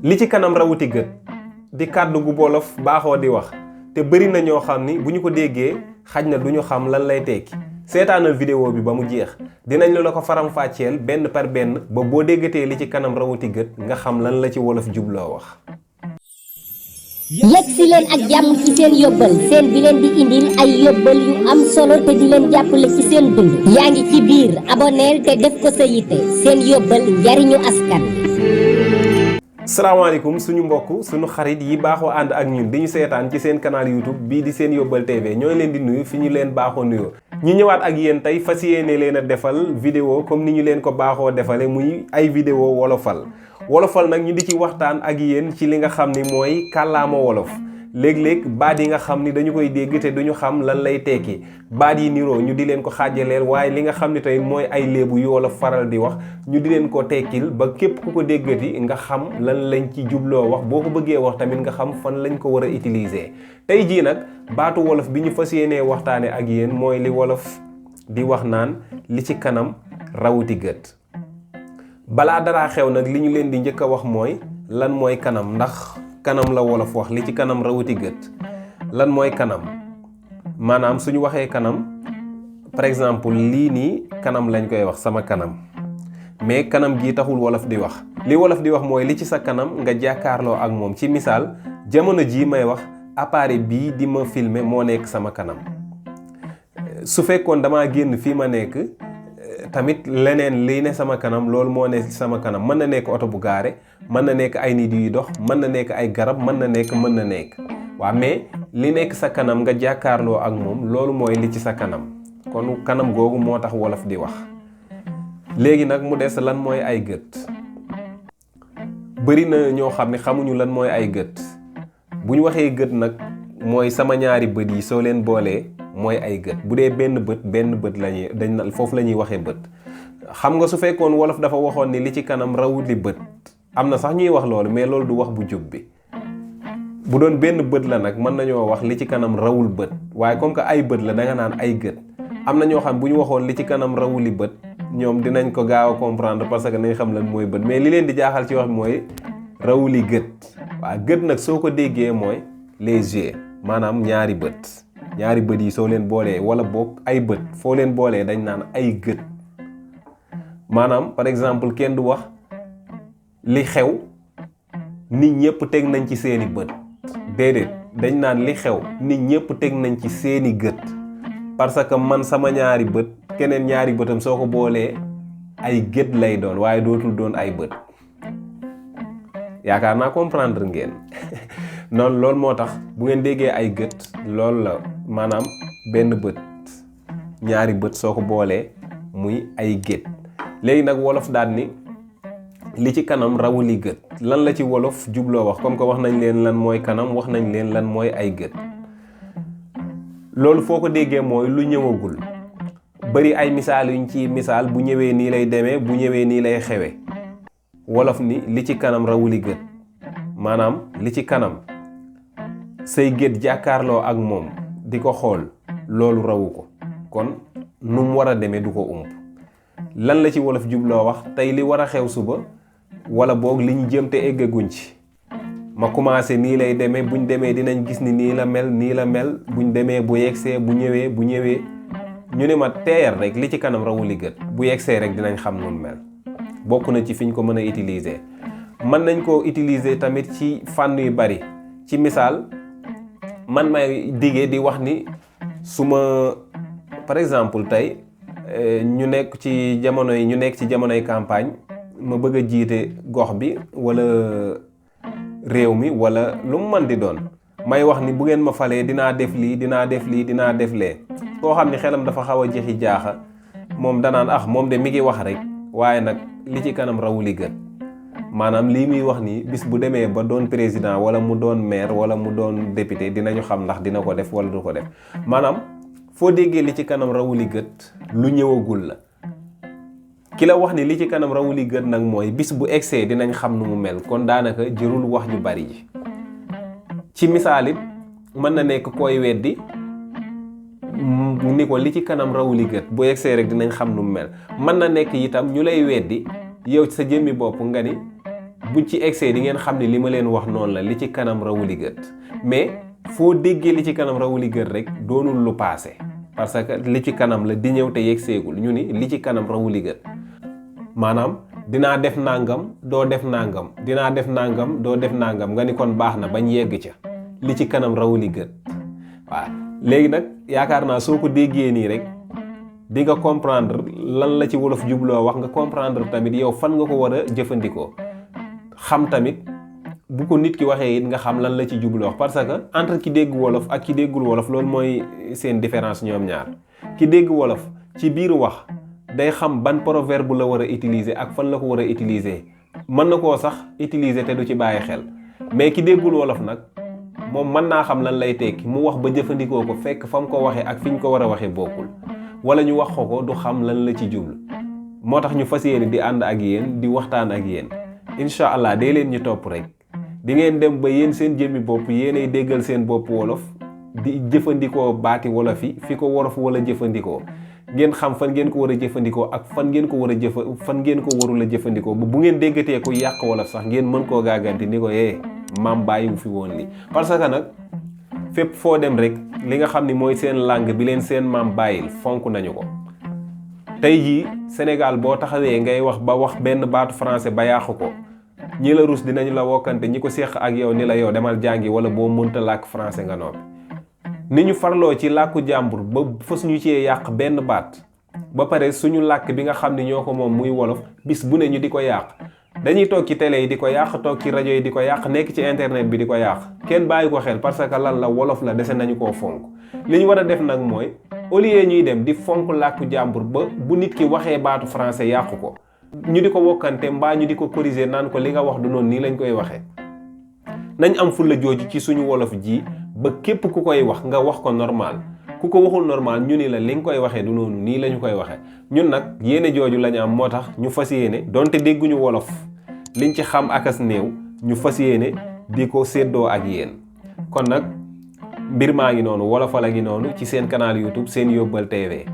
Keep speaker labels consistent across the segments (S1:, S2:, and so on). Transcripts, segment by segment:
S1: li ci kanam rawuti gët di kàddu gu wolof baaxoo di wax te bëri na ñoo xam ni bu ñu ko déggee xaj na du ñu xam lan lay tekki seetaanal vidéo bi ba mu jeex dinañ la ko faram-fàcceel benn par benn ba boo déggatee li ci kanam rawuti gët nga xam lan la ci wolof jubloo wax.
S2: yegg si leen ak jàmm ci seen yóbbal seen bi leen di indil ay yóbbal yu am solo te di leen jàppale ci seen dund yaa ngi ci biir aboneel te def ko sa yitte seen yóbbal njariñu askan.
S1: salaamaaleykum suñu mbokk suñu xarit yi baaxoo ànd ak ñun di ñu seetaan ci seen canal YouTube bii di seen yóbbal TV ñooy leen di nuyu fi ñu leen baaxoo nuyoo ñu ñëwaat ak yéen tey fas yéene leen a defal vidéo comme ni ñu leen ko baaxoo defale muy ay vidéo wolofal nag ñu di ci waxtaan ak yéen ci li nga xam ni mooy kàllaama wolof léeg-léeg baat yi nga xam ni dañu koy dégg te duñu xam lan lay tekki baat yi niroo ñu di leen ko xaajaleel waaye li nga xam ni tey mooy ay léebu yu wolof faral di wax ñu di leen ko tekkil ba képp ku ko déggati nga xam lan lañ ci jubloo wax boo ko bëggee wax tamit nga xam fan lañ ko war a utiliser. tey jii nag baatu wolof bi ñu fas yéenee waxtaane ak yéen mooy li wolof di wax naan li ci kanam rawuti gët. balaa daraa xew nag li ñu leen di njëkk a wax mooy lan mooy kanam ndax kanam la wolof wax li ci kanam rawuti gët lan mooy kanam maanaam suñu waxee kanam par exemple lii nii kanam lañ koy wax sama kanam mais kanam gii taxul wolof di wax li wolof di wax mooy li ci sa kanam nga jàkkaarloo ak moom ci misaal jamono jii may wax appareil bii di ma filmer moo nekk sama kanam su fekkoon damaa génn fii ma nekk tamit leneen lii ne sama kanam loolu moo ne sama kanam mën na nekk oto bu gaare mën na nekk ay nit yuy dox mën na nekk ay garab mën na nekk waaw mais li nekk sa kanam nga jàkkaarloo ak moom loolu mooy li ci sa kanam kon kanam googu moo tax wolof di wax. léegi nag mu des lan mooy ay gët bëri na ñoo xam ne xamuñu lan mooy ay gët bu ñu waxee gët nag mooy sama ñaari bët yi soo leen boolee mooy ay gët bu dee benn bët lañuy dañ foofu la ñuy waxee bët. xam nga su fekkoon wolof dafa waxoon ni li ci kanam rawuli bët am na sax ñuy wax loolu mais loolu du wax bu jub bi bu doon benn bët la nag mën nañoo wax li ci kanam rawul bët waaye comme que ay bët la da nga naan ay gët am na ñoo xam bu ñu waxoon li ci kanam rawuli bët ñoom dinañ ko gaaw a comprendre parce que nañ xam lan mooy bët mais li leen di jaaxal ci wax bi mooy rawuli gët waaw gët nag soo ko déggee mooy les yeux maanaam ñaari bët yi soo leen boolee wala boog ay bët foo leen boolee dañ naan ay gët maanaam par exemple kenn du wax li xew nit ñëpp teg nañ ci seeni bët déedéet dañ naan li xew nit ñëpp teg nañ ci seeni gët parce que man sama ñaari bët keneen ñaari bëtam soo ko boolee ay gët lay doon waaye dootul doon ay bët yaakaar naa comprendre ngeen noonu loolu moo tax bu ngeen déggee ay gët loolu la maanaam benn bët ñaari bët soo ko boolee muy ay gët. léegi nag wolof daal ni li ci kanam rawuli gët lan la ci wolof jubloo wax comme que wax nañ leen lan mooy kanam wax nañ leen lan mooy ay gët loolu foo ko déggee mooy lu ñëwagul bari ay misaal yuñ ci misaal bu ñëwee nii lay demee bu ñëwee nii lay xewe wolof ni li ci kanam rawuli gët maanaam li ci kanam say gët jàkkaarloo ak moom di ko xool loolu rawu ko kon nu mu war a demee du ko ump lan la ci wolof jubloo wax tey li war a xew suba wala boog li ñu jëm te eggaguñ ci ma commencé nii lay demee buñ demee dinañ gis ni nii la mel buñ demee bu yegsee bu ñëwee ñu ne ma teer rek li ci kanam rawuli gët bu yegsee rek dinañ xam nu mel bokk na ci fiñ ko mën a utiliser. mën nañ koo utiliser tamit ci fànn yu bari ci misaal man may digee di wax ni su ma par exemple tey ñu nekk ci jamonoy campagne ma bëgg a jiite gox bi wala réew mi wala lu mu mën di doon may wax ni bu ngeen ma falee dinaa def lee koo xam ni xelam dafa xaw a jeexi jaaxa moom danaan moom de mi ngi wax rek waaye nag li ci kanam rawuli gët maanaam lii muy wax ni bis bu demee ba doon président wala mu doon maire wala mu doon député dinañu xam ndax dina ko def wala du ko def maanaam foo déggee li ci kanam rawuli gët lu ñëwagul la ki la wax ni li ci kanam rawuli gët nag mooy bis bu egsee dinañ xam nu mu mel kon daanaka jërul wax ju bari ji ci misaal it mën na nekk koy weddi ni ko li ci kanam rawuli gët bu egsee rek dinañ xam nu mu mel mën na nekk itam ñu lay weddi yow sa jëmmi bopp nga ni buñ ci egsee di ngeen xam ne li ma leen wax noonu la li ci kanam rawuli gët mais foo déggee li ci kanam rawuli gët rek doonul lu passé parce que li ci kanam la di ñëw te yegseegul ñu ni li ci kanam rawuli gët maanaam dinaa def nangam doo def nangam dinaa def nangam doo def nangam nga ni kon baax na bañ yegg ca li ci kanam rawuli gët waaw léegi nag yaakaar naa soo ko déggee nii rek di nga comprendre lan la ci wolof jubloo wax nga comprendre tamit yow fan nga ko war a jëfandikoo xam tamit bu ko nit ki waxee it nga xam lan la ci jubloo wax parce que entre ki dégg wolof ak ki déggul wolof loolu mooy seen différence ñoom ñaar ki dégg wolof ci biir wax day xam ban proverbe la war a utiliser ak fan la ko war a utiliser mën na koo sax utiliser te du ci bàyyi xel mais ki déggul wolof nag moom mën naa xam lan lay tekki mu wax ba jëfandikoo ko fekk fa mu ko waxee ak fi ñu ko war a waxee bokkul wala ñu wax ko du xam lan la ci jublu moo tax ñu fas yéene di ànd ak yéen di waxtaan ak yéen incha allah dee leen ñu topp rek di ngeen dem ba yéen seen jëmmi bopp yéenay déggal seen bopp wolof di jëfandikoo baati wolof yi fi ko wolof wala jëfandikoo ngeen xam fan ngeen ko war a jëfandikoo ak fan ngeen ko war a fan ngeen ko warul a jëfandikoo bu ngeen déggatee ku yàq wolof sax ngeen mën koo gàgganti ni ko maam bàyyiwu fi woon li parce que nag fépp foo dem rek li nga xam ni mooy seen langue bi leen seen maam bàyyil fonk nañu ko tey jii Sénégal boo taxawee ngay wax ba wax benn baatu français ba yàqu ko ñi la rus dinañu la wokkante ñi ko séq ak yow ni la yow demal jàngi wala boo mënta làkk français nga noppi ni ñu farloo ci làkku jàmbur ba fa suñu cee yàq benn baat ba pare suñu làkk bi nga xam ni ñoo ko moom muy wolof bis bu ne ñu di ko yàq dañuy toog ci télé yi di ko yàq toog ci rajo yi di ko yàq nekk ci internet bi di ko yàq kenn bàyyi ko xel parce que lan la wolof la dese nañu koo fonk li ñu war a def nag mooy au lieu ñuy dem di fonk làkku jàmbur ba bu nit ki waxee baatu français yàqu ko ñu di ko wokkante mbaa ñu di ko corriger naan ko li nga wax du noonu nii lañ koy waxee nañ am fulla jooju ci suñu wolof ji ba képp ku koy wax nga wax ko normal ku ko waxul normal ñu ni la li nga koy waxee du noonu nii lañu koy waxee ñun nag yéene jooju lañu am moo tax ñu fas yéene donte dégguñu wolof liñ ci xam akas néew ñu fas yéene di ko séddoo ak yéen kon nag mbir maa ngi noonu wolofal a ngi noonu ci seen canal YouTube Seen Yóbbal TV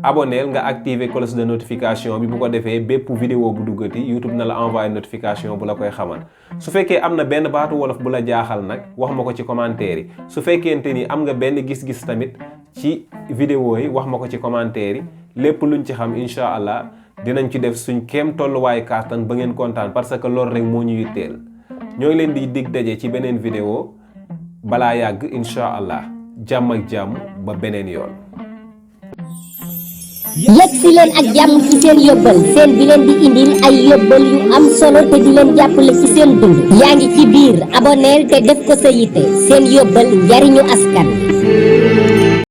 S1: abonneel nga activer cloche de notification bi bu ko defee bépp vidéo bu duggati YouTube na la envoyer notification bu la koy xamal su fekkee am na benn baatu wolof bu la jaaxal nag wax ma ko ci commentaire yi su fekkente ni am nga benn gis-gis tamit ci vidéo yi wax ma ko ci commentaire yi lépp luñ ci xam incha allah dinañ ci def suñ kéem tolluwaayu kàttan ba ngeen kontaan parce que loolu rek moo ñu yitteel ñoo ngi leen di dig daje ci beneen vidéo balaa yàgg incha allah jàmm ak jàmm ba beneen yoon.
S2: yegg si leen ak jàmm ci seen yóbbal seen bi leen di indil ay yóbbal yu am solo te di leen jàppale ci seen dund yaa ngi ci biir abonneel te def ko sa yitte seen yóbbal njariñu askan